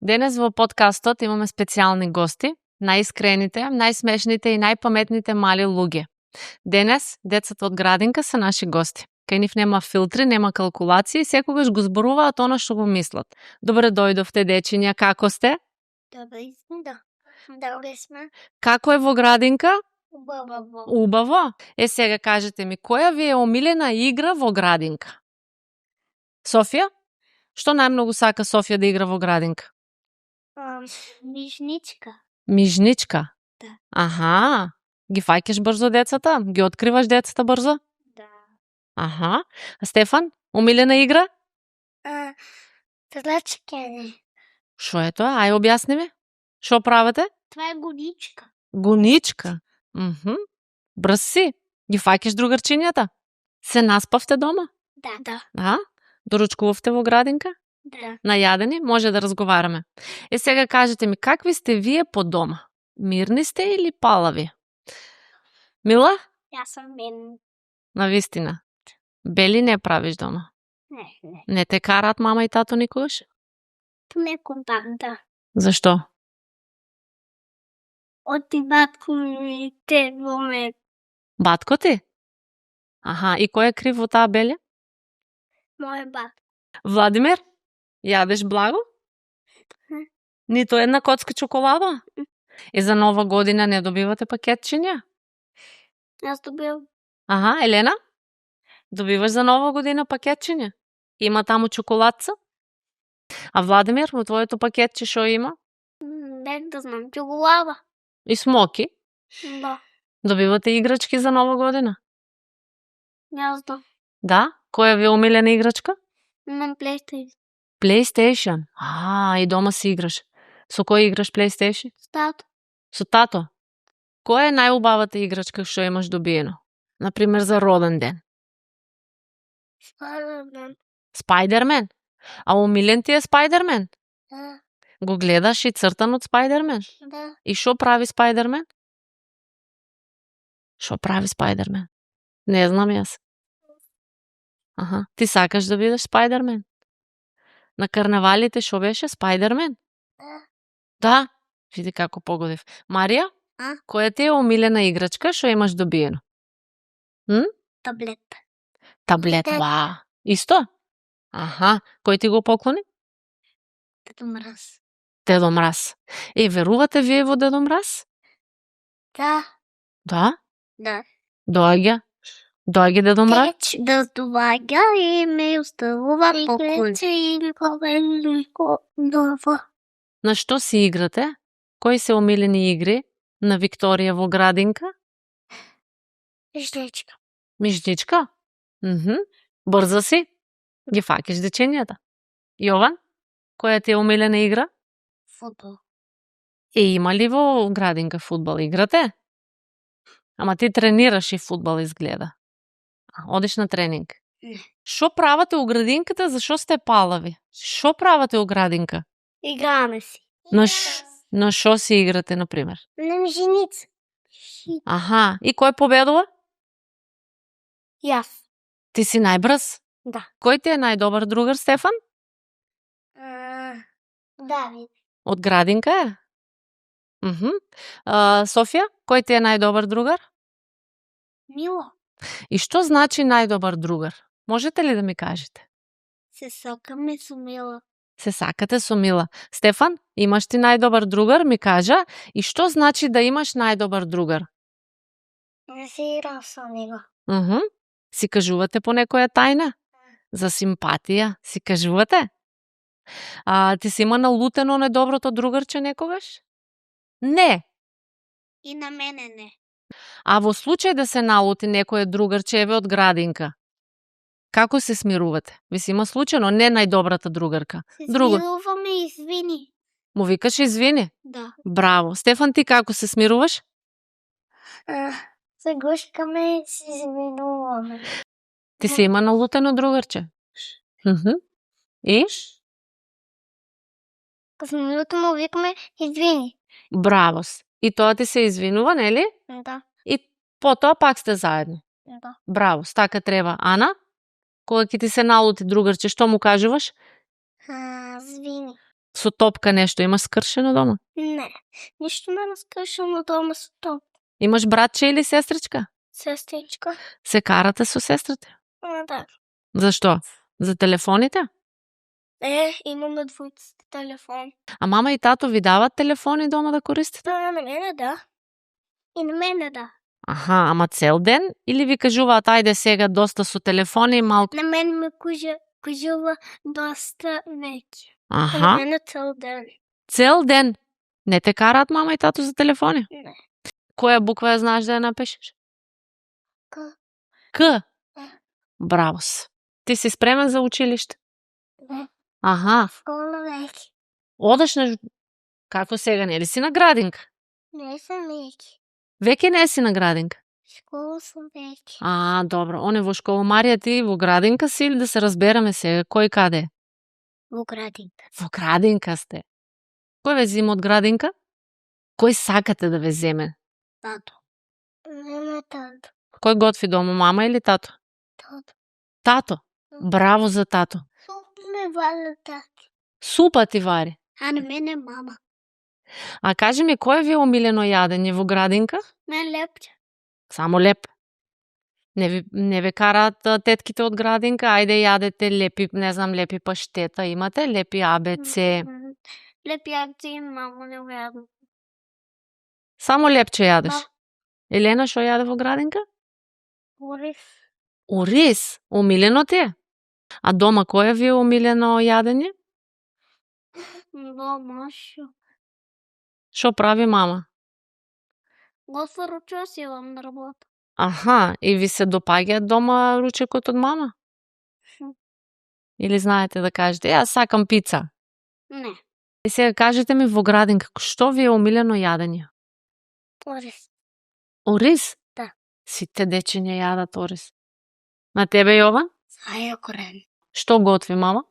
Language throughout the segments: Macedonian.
Денес во подкастот имаме специјални гости, најискрените, најсмешните и најпаметните мали луѓе. Денес, децата од градинка се наши гости. Кај нив нема филтри, нема калкулации, секогаш го зборуваат она што го мислат. Добре дојдовте, дечиња, како сте? Добре сме, да. Добре сме. Како е во градинка? Убаво. Убаво. Сега кажете ми, која ви е омилена игра во градинка? Софија? Што најмногу сака Софија да игра во градинка? Мишничка. Мижничка? Да. Аха. Ги фаќаш брзо децата? Ги откриваш децата брзо? Да. Аха. А Стефан, омилена игра? Трчкење. Шо е тоа? Ај објасни ми. Шо правите? Това е гоничка. Гоничка. Брз си. Ги фаќаш другарчињата? Се наспавте дома? Да. А? Доручкувавте во градинка? Да. Најадени? Може да разговараме. Сега кажете ми, какви сте вие по дома? Мирни сте или палави? Мила? Јас сум мен. Навистина. Бели не правиш дома? Не. Не те караат мама и тато никогаш? Некој пак, да. Зашто? Оти батко ми те во ме. Батко ти? Аха, и кој е крив во таа белја? Мој бат. Владимир? Јадеш благо? Нито една коцка чоколада? За нова година не добивате пакетчиња? Јас добив. Аха, Елена? Добиваш за нова година пакетчиња? Има таму чоколадца? А Владимир, во твоето пакетче шо има? Не да знам, чоколада. И смоки? Да. Добивате играчки за нова година? Јас знам. Да? Која ви е омилена играчка? Имам PlayStation. PlayStation? И дома си играш. Со кој играш PlayStation? Стато. Со тато? Која е најубавата играчка што имаш добиено? Например, за роден ден? Спайдермен. Спајдермен? А омилен ти е Спајдермен? Да. Го гледаш и цртан од Спајдермен? Да. И шо прави Спајдермен? Шо прави Спајдермен? Не знам јас. Аха, ти сакаш да бидеш Спајдермен? На карнавалите шо беше Спајдермен? Да. Да, види како погодив. Марија? Која ти е омилена играчка што имаш добиено? Таблет. Таблет, ва. Исто? Аха, кој ти го поклони? Дедо Мраз. Дедо Мраз. Верувате вие во Дедо Мраз? Да. Да? Да. Доаѓа Дедо Мраз? Да доаѓа и ме оставува поклон. На што си играте? Кои се омилени игри на Викторија во градинка? Мишничка. Мишничка? Брза си? Ги фаќаш дечињата? Јован? Која ти е омилена игра? Фудбал. Има ли во градинка фудбал играте? Ама ти тренираш и фудбал изгледа. Одиш на тренинг? Не. Шо правате у градинката, зашо сте палави? Шо правате у градинка? Играме си. На шо си играте, например? На мишеница. Аха, и кој победува? Јас. Ти си најбрз? Да. Кој ти е најдобар другар, Стефан? Давид. Од градинка е? Софија, кој ти е најдобар другар? Мило. И што значи најдобар другар? Можете ли да ми кажете? Се сакаме со Мила. Се сакате со Мила. Стефан, имаш ти најдобар другар, ми кажа, и што значи да имаш најдобар другар? Не се играм со него. Си кажувате по некоја тајна? За симпатија си кажувате? Ти си има налутено недоброто другарче некогаш? Не. И на мене не. А во случај да се налути некој другарче еве од градинка, како се смирувате? Има случајно не најдобрата другарка. Се смируваме и извини. Му викаш извини? Да. Браво. Стефан, ти како се смируваш? Се гушкаме и се извинуваме. Ти си има налутено другарче? И? Кога се налутимо викаме извини. Браво. И тоа ти се извинува, нели? Да. И потоа пак сте заедно. Да. Браво, така треба. Ана? Кога ќе ти се налути другарче, што му кажуваш? Извини. Со топка нешто имаш скршено дома? Не, ништо не раскршено дома со топ. Имаш братче или сестричка? Сестричка. Се карате со сестрите? Да. Зашто? За телефоните? Имаме двојци телефон. А мама и тато ви дават телефони дома да користите? Да, на мене да. И на мене да. Аха, ама цел ден? Или ви кажуваат, ајде сега доста со телефони, малку? На мен ме кажува доста веќе. Аха, На мене цел ден. цел ден. Не те караат мама и тато за телефони? Не. Која буква ја знаеш да ја напишеш? К. К. Браво си. Ти си спремен за училиште? Не. Аха, Школа веќе. одеш на... Како сега, не ли си на градинка? Не сум веќе. Веќе не си на градинка? Школа сум веќе. А, добро. Он е во школа. Марија, ти во градинка си или да се разбереме сега? Кој каде е? Во градинка. Во градинка сте. Кој ве зима од градинка? Кој сакате да ве земе? Тато. Не тато. Кој готви дома, мама или тато? Тато. Тато. Браво за тато. Ме вали тато. Супа ти вари. А на мене мама. А кажи ми, кој ви е омилено јадење во градинка? Ме лепче. Само леп. Не ве караат тетките од градинка, ајде јадете лепи, не знам, лепи паштета, имате лепи АБЦ. Лепи акции мамо не јадам. Само лепче јадеш. Да. Елена што јаде во градинка? Орис. Ориз, омилено ти е? А дома кој ви е омилено јадење? Дома шо. Што прави мама? Готва руче си вам на работа. Аха, и ви се допаѓа дома ручекот од мама? Или знаете да кажете, јас сакам пица? Не. И сега кажете ми во градинка, што ви е омилено јадење? Орис. Ориз? Да. Сите дечиња јадат ориз. На тебе, Јован? Саја корен. Што готви мама?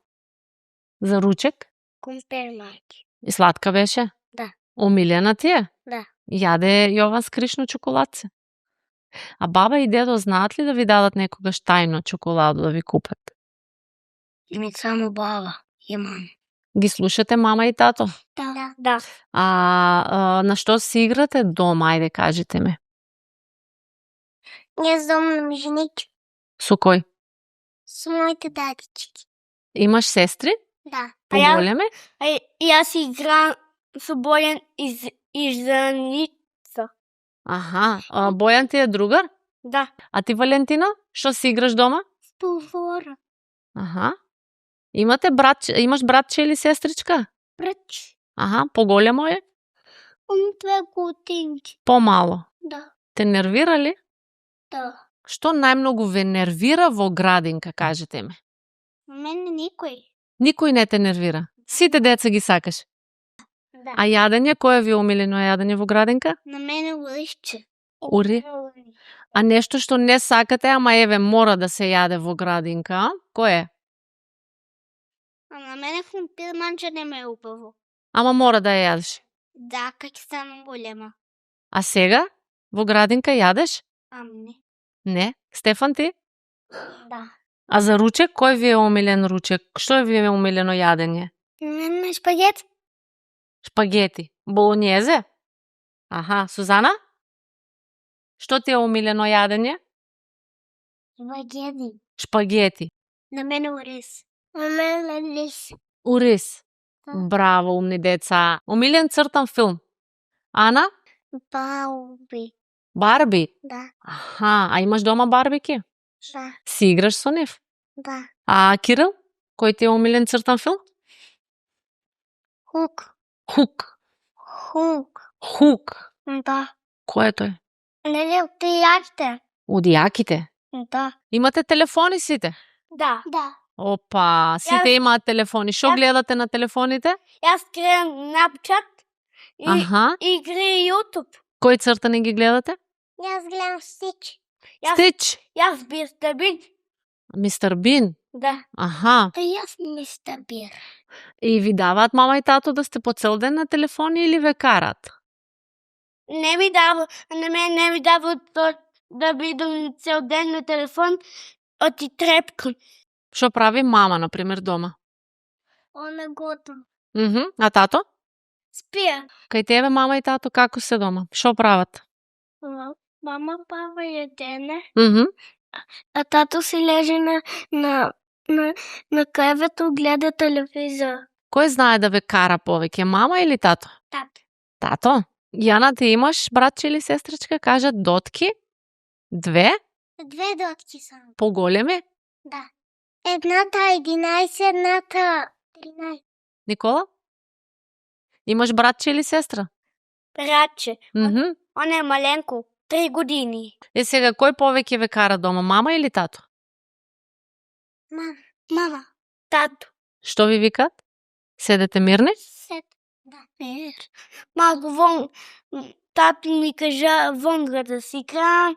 За ручек? Кумпермаки. И сладка беше? Да. Омилена ти е? Да. Јаде Јован скришно чоколадце. А баба и дедо знаат ли да ви дадат некогаш тајно чоколаду да ви купат? Ими само баба и мама. Ги слушате мама и тато? Да. Да. А на што си играте дома, ајде кажете ми? Јас дом на мижнички. Со кој? Со моите дадички. Имаш сестри? Да. Поголеми? Јас играм со Бојан изданица. Аха, Бојан ти е другар? Да. А ти, Валентина, што си играш дома? Столвора. Аха. Имаш братче или сестричка? Прач. Аха, поголемо е? Он 2 годинки. Помало. Да. Те нервира ли? Да. Што најмногу ве нервира во градинка, кажете ми? Мене никој. Никој не те нервира. Сите деца ги сакаш. Да. А јадење, кое ви е омилено јадење во градинка? На мене уришче. Ури? А нешто што не сакате, ама еве мора да се јаде во градинка, а? Кое е? А на мене кумпир манче не ме убаво. Ама мора да ја јадеш. Да, как станам голема. А сега? Во градинка јадеш? Не. Не. Стефан, ти? Да. А за ручек, кој ви е омилен ручек? Што ви е омилено јадење? На мене шпагет. Шпагети. Болонјезе? Аха, Сузана? Што ти е омилено јадење? Шпагети. Шпагети. На мене ориз. На мене лис. Уриз. Да. Браво, умни деца. Омилен цртан филм? Ана? Бауби. Барби? Да. Аха, а имаш дома барбики? Да. Си играш со нив? Да. А Кирил? Кој ти е омилен цртан филм? Хук. Хук. Хук. Хук. Да. Кој е тој? Нели од јаките? Од јаките? Да. Имате телефони сите? Да. Да. Опа, сите имаат телефони. Што гледате на телефоните? Јас гледам Snapchat Аха. и игри YouTube. Кои цртани ги гледате? Јас гледам Stitch. Стич. Јас Мистер Бин. Мистер Бин. Да. Аха. Јас Мистер Бин. И ви даваат мама и тато да сте по цел ден на телефони или ве карат? Не ми дава, на мене не ми дава да бидам цел ден на телефон, оти трепкам. Што прави мама, например, дома? Она готова. А тато? Спија. Кај тебе мама и тато како се дома? Што прават? Мама пава једене, Мгм. а тато си лежи на кревето, гледа телевизор. Кој знае да ве кара повеќе, мама или тато? Тато. Тато? Јана, ти имаш братче или сестричка? Кажат дотки? 2? 2 дотки само. Поголеми? Да. Едната 11, едната 13. Никола? Имаш братче или сестра? Братче. Мгм. Он е маленко, 3 години. Сега, кој повеќе ве кара дома, мама или тато? Мама. Тато. Што ви викат? Седете мирни? Да. Малку вон, тато ми кажа вон да си играам,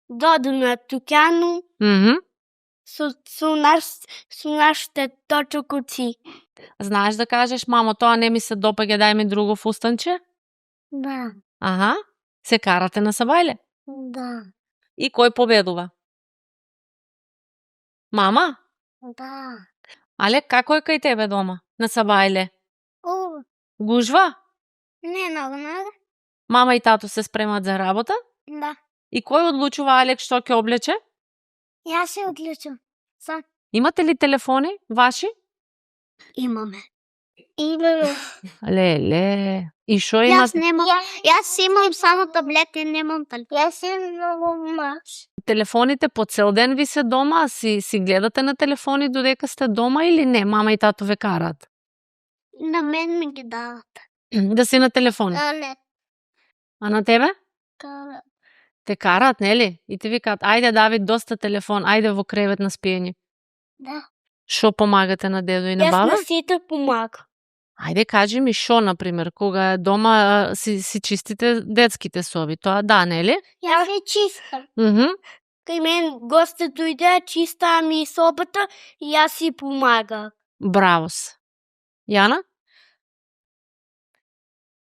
доду на тукану, Мгм. со нашите точокуци. Знаеш да кажеш, мамо, тоа не ми се допаѓа, дај ми друго фустанче? Да. Аха. Се карате на сабајле? Да. И кој победува? Мама? Да. Але како е кај тебе дома? На сабајле? Гужва? Не много. Мама и тато се спремат за работа? Да. И кој одлучува Алек што ќе облече? Јас се одлучам. Имате ли телефони ваши? Имаме. Имаме. Леле. И шо имате? Јас имам само таблети, немам телефон. Јас имам маш. Телефоните по цел ден ви се дома, си гледате на телефони додека сте дома или не? Мама и тато ве карат? На мен ми ги дават. Да си на телефони. Не. А на тебе? Карат. Те карат, нели? И те викаат, ајде Давид, доста телефон, ајде во кревет на спиење. Да. Шо помагате на дедо и на баба? Јас на сите помагам. Ајде кажи ми шо, например, кога дома си чистите детските соби, тоа да, нели? Јас се чистам. Мгм. Кај мен гости дојде, чистаа ми собата и јас си помагам. Браво се. Јана?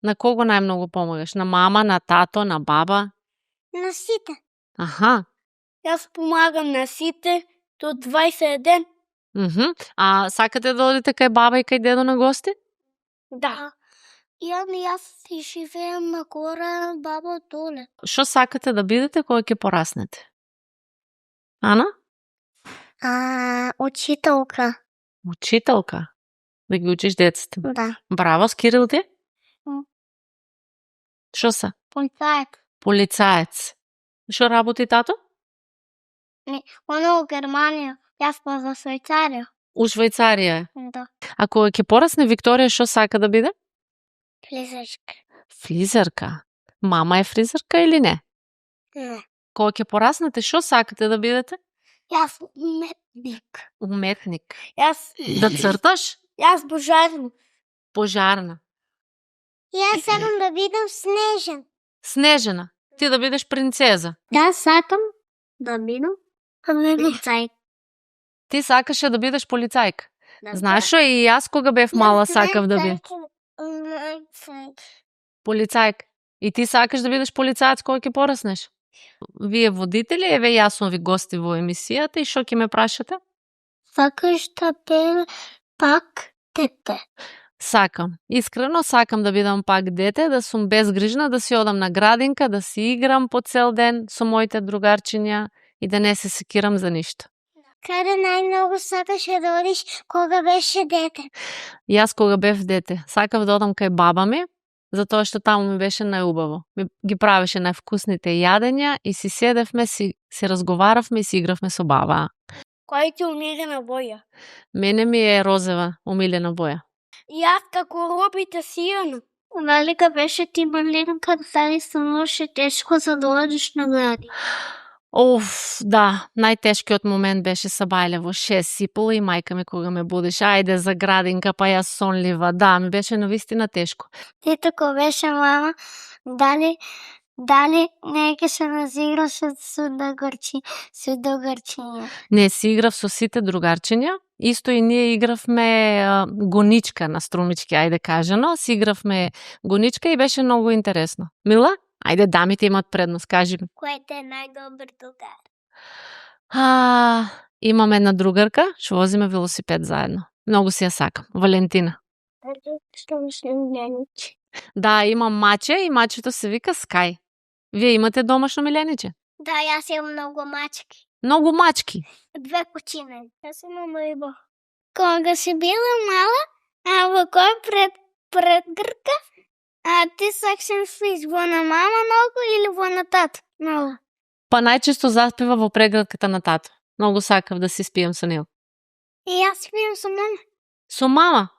На кого најмногу помагаш? На мама, на тато, на баба? На сите. Аха. Јас помагам на сите до 20 ден. А сакате да одите кај баба и кај дедо на гости? Да. Јас си живеам на гора, баба доле. Шо сакате да бидете кога ќе пораснете? Ана? Учителка. Учителка? Да ги учиш децата? Да. Браво, Скирил ти? Шо са? Полицајак. Полицаец. Шо работи тато? Оно у Германија. Јас па за Швајцарија. У Швајцарија е. Да. А кога ќе порасне Викторија, шо сака да биде? Флизерка. Флизерка. Мама е фризерка или не? Не. Кога ќе пораснете, шо сакате да бидете? Јас уметник. Уметник. Јас Да црташ? Јас пожарна. Пожарна. Јас сакам да бидам Снежен. Снежена. Ти да бидеш принцеза. Да, сакам да бидам полицајка. Ти сакаше да бидеш полицајка. Знаеш шо, и јас кога бев мала сакав да бидам полицајка. И ти сакаш да бидеш полицаец кога ќе пораснеш? Вие водители, еве јас сум ви гости во емисијата и шо ќе ме прашате? Сакаш да бидеш пак дете? Сакам. Искрено сакам да бидам пак дете, да сум безгрижна, да си одам на градинка, да си играм по цел ден со моите другарчиња и да не се секирам за ништо. Каде најмногу сакаше да одиш кога беше дете? Јас кога бев дете, сакав да одам кај баба ми, затоа што таму ми беше најубаво. Ми ги правеше највкусните јадења и си седевме, си разговаравме и си игравме со баба. Која ти умилена боја? Мене ми е розева, умилена боја. Јас како робите сијано. Велика беше ти маленка, дали стануваше тешко за да одиш на гради? Да, најтешкиот момент беше сабајле во 6:30 и мајка ми кога ме будеше, ајде за градинка, па јас сонлива. Да, ми беше навистина тешко. Ти тако беше, мама, дали не ќе се разиграше со другарчиња? Не, си играв со сите другарчиња. Исто и ние игравме гоничка на струмички, ајде кажано. Си игравме гоничка и беше многу интересно. Мила? Ајде, дамите имат предност, кажи ми. Кој е најдобар другар? Имам една другарка, што возиме велосипед заедно. Многу си ја сакам. Валентина. Што мислам милениче? Да, имам маче и мачето се вика Скај. Вие имате домашно милениче? Да, јас имам многу мачки. Многу мачки. 2 кучине. Јас имам риба. Кога си била мала, во кој пред грка, ти сакаш спиш во на мама многу или во на тата? Многу. Па најчесто заспива во прегратката на тато. Многу сакав да се спием со него. И јас спием со мама. Со мама?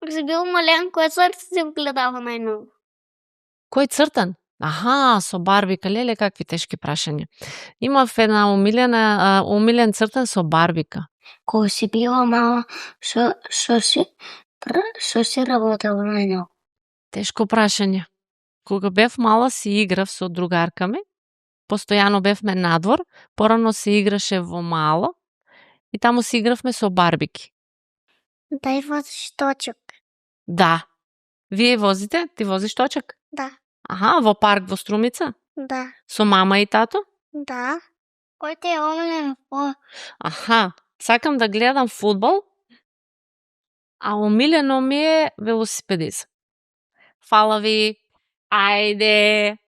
Кога си бил мален, кој црта се гледава најмногу? Кој цртан? Аха, со Барбика, леле какви тешки прашања. Имав една умилен цртан со Барбика. Кога си била мала, што си работела најмногу? Тешко прашање. Кога бев мала си играв со другарка ми. Постојано бевме надвор, порано се играше во мало и таму си игравме со Барбики. Дај возиш точок. Да. Вие возите? Ти возиш точак? Да. Аха, во парк во Струмица? Да. Со мама и тато? Да. Кој те е омилен спорт? Аха, сакам да гледам фудбал, а омилено ми е велосипедизам. Фала ви. Ајде!